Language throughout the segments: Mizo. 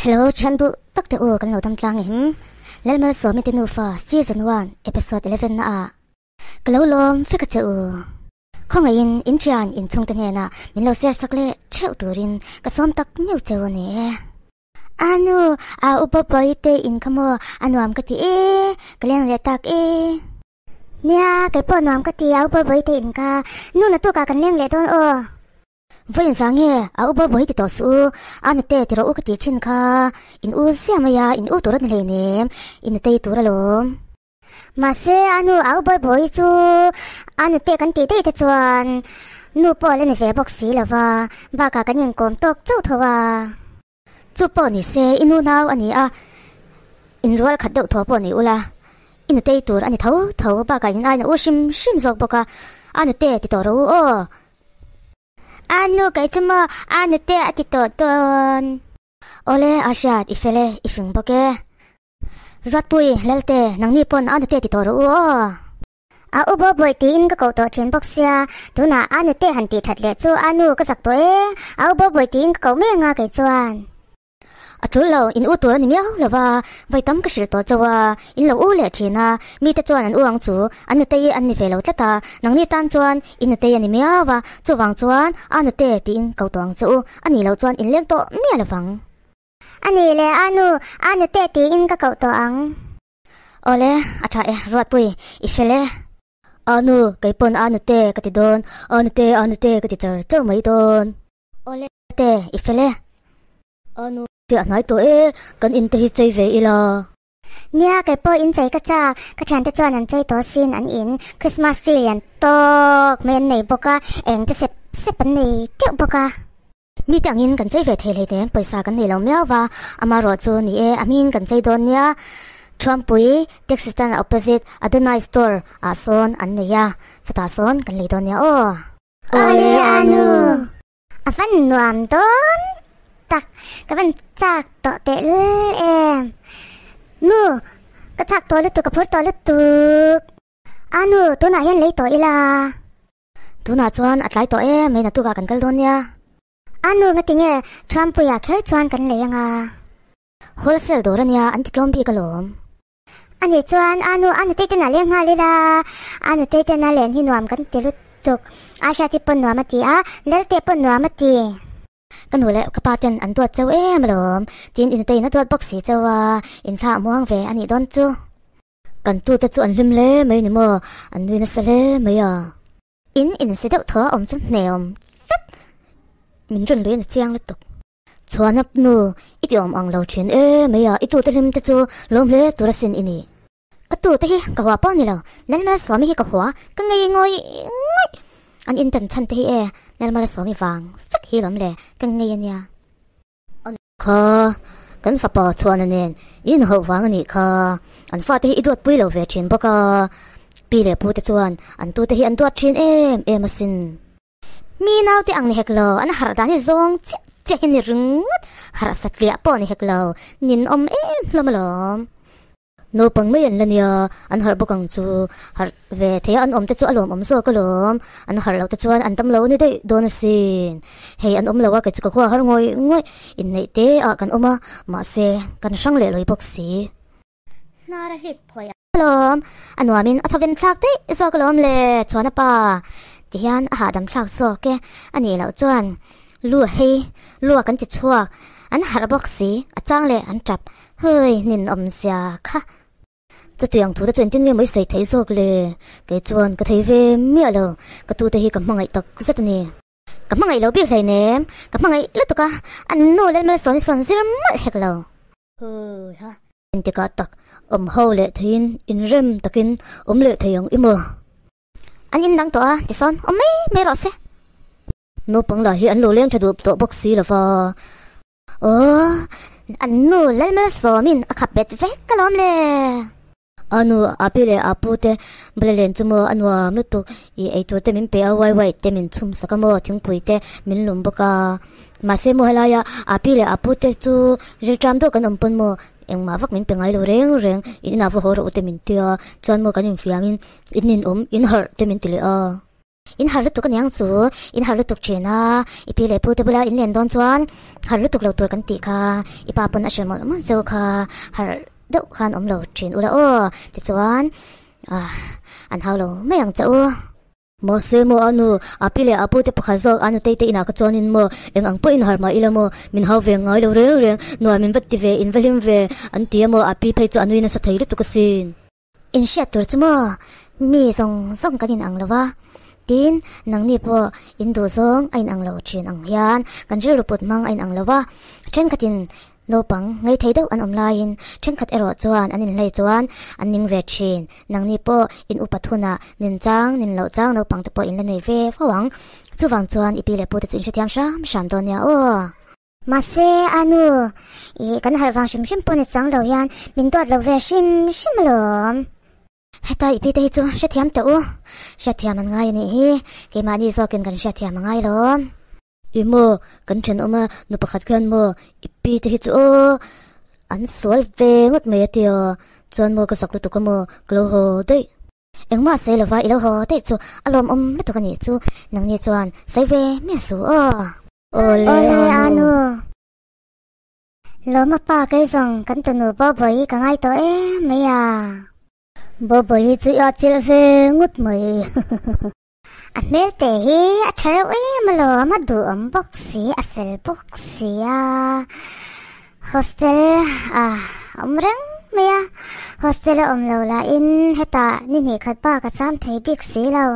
Hello thian duh tak te u kan lo dam tlang em? Lalmalsawmi te nufa season one episode 11 na ah ka lo lawm vek a che u. Khawngaihin in thian in chhungte hnenah min lo share sak leh theuh turin ka sawm tak meuh cheu a ni e. A nu, a upa pawi te in kha maw a nuam ka ti e, ka leng leh tak e. Nia, kei pawh nuam ka ti a upa pawi te in kha, nu na tukah kan leng leh dawn aw. Vawiin zang nge a upa pawi ti tawh suh u, a nute ti rawh u ka tih thin kha, in u ziah mai a, in u tur a ni hleinem, in nutei tur alawm. Mahse, a nu au bawi bawi chu a nute kan tih daih te chuan nu pawh a la ni ve bawk si lo va, bakah kan inkawm tawk chauh tho a. Chu pawh ni se, i nu nau a ni a, inrual khat deuh thaw pawh ni ula, i nutei tur a ni tho tho, bakah in aina u hrim hrim zawk bawk a, a nute ti tawh rawh u aw. A nu kei chu maw a nute a ti tawh dawn. Awle, a hriat, i fel e, i fing bawk e. Ruatpui, Lalte, nangni pawn a nute ti tawh rawh u aw. A u bo bawi tiin ka koh tawh thin bawk sia, tunah a nute han tih that leh chu a nu ka zak tawh e, a u bo bawi tiin ka koh mai anga kei chuan. A tul lo, in u tur a ni miau lo va, vawi tam ka hrilh tawh chauh a, in lo u leh thin a, mite chuan an u ang chu, an nutei an ni ve lo tlat a, nangni tan chuan in nutei a ni miau a, chuvang chuan a nute tiin ko tawh ang che u, a nih loh chuan in leng tawh miah lo vang. A nih leh a nu, a nute tiin ka koh tawh ang. Awle, a tha e, Ruatpui, i fel e. A nu, kei pawn a nute ka ti dawn, a nute, a nute ka ti char char mai dawn. Awle, te, i fel e. A nu, te a hnai tawh e, kan in te hi chei ve ila. Nia, kei pawh in chei ka chak, ka thiante chuan an chei tawh sin an in, Christmas tree lian tawk mai an nei bawk a, eng te sep sep an nei teuh bawk a. Mite angin kan chei ve thei hleinem, pawisa kan nei lo miau va, amarawh chu ni e, a hmingin kan chei dawn nia. Thuampui taxi stand opposite Adonai store ah sawn an nei a, chutah sawn kan lei dawn nia aw. Awle Anu, a van nuam dawn tak, ka van chak tawh tehlul em. Nu, ka chak tawh lutuk, ka phur tawh lutuk. Anu, tunah hian lei tawh ila. Tunah chuan a tlai tawh em mai naktukah kan kal dawn nia. A nu nga tinge Trumpuia kher chuan kan lei anga. Wholesale dawr ania an ti tlawm bik alawm. Ani chuan a nu a nutei ten a leng nghal ila, a nutei ten a len hi nuam kan ti lutuk. Asha te pawn nuam a ti a, Lalte pawn nuam a ti. Ka nu leh ka pa ten an duat cheu em alawm, tiin i nutei in a duat bawk si cheu a, inthla a muang ve anih dawn chu. Kan tute chu an hlim hle mai ni maw? An nui nasa hle mai a. In insi deuh thaw a awm chu hneawm tlat. Min rawn lui a ni chiang lutuk. Chhuan ap nu, i ti awm ang lo thin e mai a, i tute hlim te chu lawm hle tur asin i ni. Ka tute hi ka hua pawh ni lo, Lalmalsawmi hi ka hua, ka ngei ngawih ngawih. An intan chhan te hi e, Lalmalsawmi vang vek hi lawm le, ka ngei a nia. Kha, kan fapa chhuahna nen i inhauh vang a nih kha, an fate hi i duatpui lo ve thin bawk a, pi leh pu te chuan an tute hi an duat thin em em asin. Mi naute ang ni hek lo, an harh dan hi zawng chiah chiah hi ni ringawt, harh satliah pawh ni hek lo, ninawm em hlawm alawm. Naupang mai an la nia, an harh bawk ang chu. Harh ve thei a an awm te chu a lawmawm zawk alawm. An harh loh te chuan an tam lo ni daih dawn asin. Hei an awm lo a, kei chu ka khua har ngawih ngawih. Inneih te ah kan awm a, mahse kan hrang leh lawih bawk si. Hnar a hlit phawi alawm, a nuamin a thawven thlak daih zawk alawm le chuan a pa tihian a hahdam thlak zawk e, a nih loh chuan lu a hei, lu a kan ti chhuak, an harh bawk si, a chang leh an tap. Hei, nin awmzia kha. Chutiang thute chu engtin nge mai sawi theih zawk le? Kei chuan ka thei ve miah lo, ka tute hi ka hmangaih tak zet a ni. Ka hmangaih lo bik hleinem, ka hmangaih lutuk a, an nu Lalmalsawmi sawn zir mawlh hek lo. Hui ha. Engtikah tak awm ho leh theiin inrem takin awm leh thei ang i maw? An indang tawh a, tisawn awm mai mai rawh se. Naupang lah hi an lo leng tha duh tawh bawk si lova. Aw, an nu Lalmalsawmin a khap bet vek alawm le. A nu, a pi leh a pu te bula len chu maw a nuam lutuk, i eitur te min pe a, wai wai te min chhum sak a maw, thingpui te min lum bawk a. Mahse maw helaia a pi leh a pu te chu rilṭam deuh kan awm pawn maw engmah vak min pe ngai lo reng reng, in inah va haw rawh u te min ti a, chuan maw kan infiamin in ninawm, in harh te min ti leh a. In harh lutuk aniang chu, in harh lutuk thin a, i pi leh pu te bula in len dawn chuan harh lutuk lo tur kan tih kha, i pa pawn a hrilh mawlh mawlh cheu kha, harh deuh khan awm lo thin ula aw, tichuan ah an hau lo mai ang che u. Mahse maw a nu, a pi leh a pu te pakhat zawk a nutei te inah ka chuanin maw eng ang pawhin harh mah ila maw min hau ve ngai lo reng reng, nuam min va ti ve, in va hlim ve an ti a maw, a pi phei chu a nui nasa thei lutuk asin. Inhriat tur chu maw mi zawng zawng kan inang lo va, tin nangni pawh in duh zawng a inang lo thin ang hian kan rilru put hmang a inang lo va, thenkhatin naupang ngei thei deuh an awm laiin thenkhat erawh chuan an inhlei chuan an ning ve thin, nangni pawh in upat hunah nin chang nin loh chang naupang te pawh in la nei ve fo ang, chuvang chuan i pi leh pu te chu in hrethiam hram hram dawn nia aw. Mahse, a nu, ih, kan harh vang hrim hrim pawh ni chuang lo hian min duat lo ve hrim hrim alawm. Heta i pite hi chu hrethiam teh u, hriatthiam an ngai a nih hi, keimahni zawkin kan hriatthiam a ngai alawm. Ih maw, kan thenawm a nu pakhat khian maw i pite hi chu aw, an sual ve ngawt mai a tia, chuan maw ka zak lutuk a maw, ka lo haw daih. Engmah sawi lova i lo haw daih chu a lawmawm lutuk a nih chu, nangni chuan sawi ve miah suh aw. Awle anu. Lawma pa kei zawng kan tunu Boboyi ka ngai tawh em mai a. Boboyi chu i atchilh ve ngawt mai. A hmel te hi a tha reuh em alawm, a duhawm bawk si, a fel bawk si a. Hostel a awm reng mai a, hostel a awm lo lahin hetah ni hnih khat bak a cham thei bik si lo.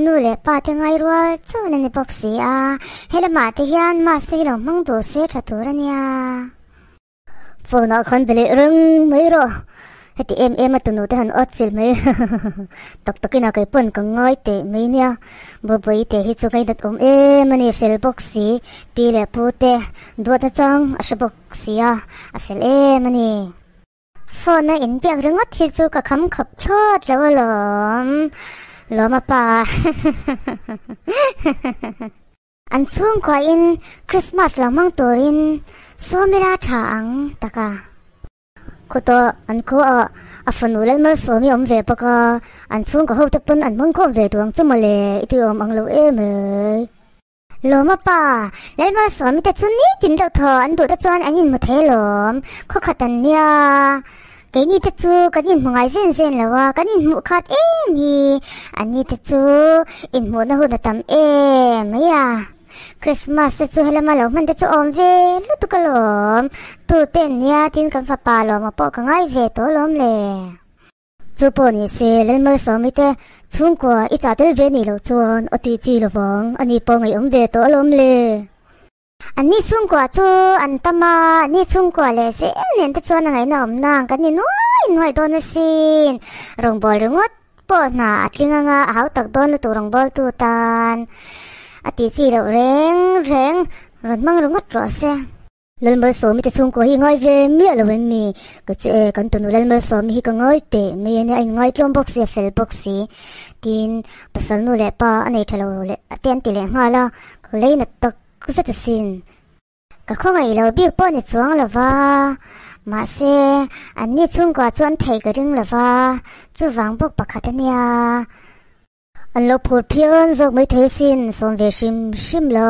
Nu leh pa te ngai rual chuan a ni bawk si a, he lamah te hian mask te hi lo hmang duh se tha tur a nia. Phone ah khan be leh reng mai rawh, heti em em a tunu te han awt chilh mai tak takin a kei pawn ka ngai teh mai nia, Bawbawi te hi chu ngainat awm em a ni, fel bawk si, pi leh pu te duat nachang a hre bawk si a, a fel em a ni. Phone a inbiak ringawt hi chu ka kham khawp thlawt lo alawm, lawm a pa. An chhungkuahin Christmas lo hmang turin Sawmila tha ang tak a. Khawtah an khuaah a fanu Lalmalsawmi awm ve bawk a, an chhungkaw hote pawn an hmang khawm ve duh ang chu mawle, i ti awm ang lo em e. Lawma pa, Lalmalsawmi te chu nitin deuh thaw an duh te chuan an inhmu thei lawm, khaw khat an nia. Keini te chu kan inhmu ngai zen zen lo a, kan inhmuh khat em hi, anni te chu inhmuhna hun a tam em mai a. Christmas te chu helama lo hman te chu awm ve lutuk alawm, tu te an nia tin kan fapa lawma pawh ka ngai ve tawh alawm le. Chu pawh ni se Lalmalsawmi te chhungkua i chah tel ve nih loh chuan a tih chi lovang, ani pawh ngaihawm ve tawh alawm le. Anni chhungkua chu an tam a, anni chhungkua leh zel nen te chuan a ngaihna awm nang kan ni nuai nuai dawn asin. Rawngbâwl ringawt pawh hna a tling anga a hau tak dawn lutuk rawngbâwltu tan a tih chi loh reng reng rawn hmang ringawt rawh se. Lalmalsawmi te chhungkua hi ngai ve miah lo em mi? Ka chu e, kan tunu Lalmalsawmi hi ka ngai teh mai a nia, a inngai tlawm bawk si, a fel bawk si. Tin, pasal nu leh pa a nei tha lo leh te an ti leh nghal a, ka lei nat tak zet asin. Ka khawngaih lo bik pawh ni chuang lo va, mahse anni chhungkua chu an theih ka ring lo va, chuvang bawk pakhat a nia. An lo phur phian zawk maithei asin, sawm ve hrim hrim la.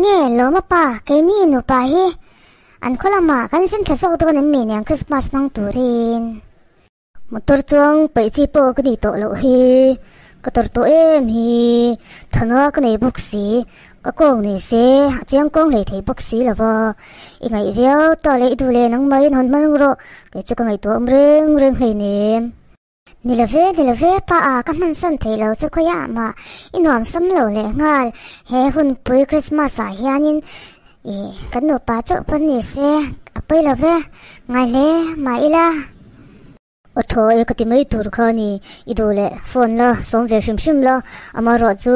Nge lawm a pa, keini nupa hi an khaw lamah kan zin thla zawk dawn em mi niang Christmas hmang turin. Motor chuang peih chi pawh ka nih tawh loh hi, ka tar tawh em hi, thana ka nei bawk si, ka kawng nei se a chiang kawng hlei thei bawk si lo va, i ngaih viau ta leh i duh leh nangmah in hawn hman rawh, kei chu ka ngaihtuah awm reng reng hleinem. Ni lo ve, ni lo ve, pa a ka hman san thei lo chu khawiah mah i nuam sam lo leh nghal, he hunpui Christmas ah hianin i kan nupa chauh pawn ni se a pawi lo ve, ngai hle mah ila. Aw thaw e ka ti mai tur kha ni, i duh leh phone la sawm ve hrim hrim la, amaherawh chu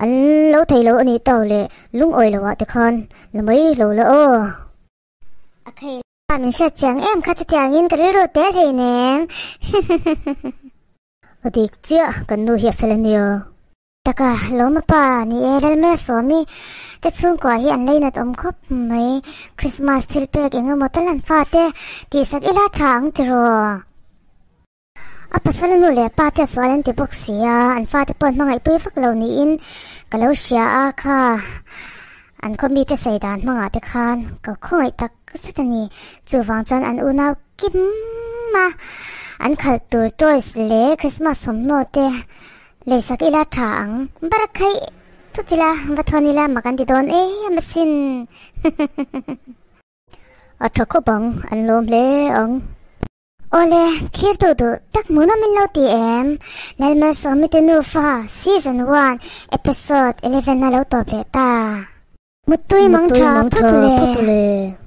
an lo thei lo a nih tau leh lungawi lo ah te khan la mai lo la aw. A khei la min hriat chiang em kha chutiangin ka rilru tel thei nem. A dik chiah kan nu hi a fel a nia. Taka lawm a pa ni e Lalmalsawmi te chhungkua hi an leinat awm khawp mai. Christmas thil pek eng emaw tal an fa te tihsak ila tha ang tiraw. A pasal a nu leh a pa te a sual an ti bawk si a, an fate pawh an hmangaihpui vak lo niin ka lo hria a kha an khaw mite sawi dan hmangah te khan ka khawngaih tak zet a ni. Chuvang chuan an unau kim a, an khalh tur toys leh Christmas thawmhnaw te leisak ila tha ang. Barakhaih thut ila va thawn ila mak an ti dawn em asin. A tha khawp ang, an lawm hle ang. Awle, thlir duh duh tak hmuhnawm in lo ti em? Lalmalsawmi te nufa Season 1 Episode 11 a lo tawp leh ta. Muttui mang tha phawt le.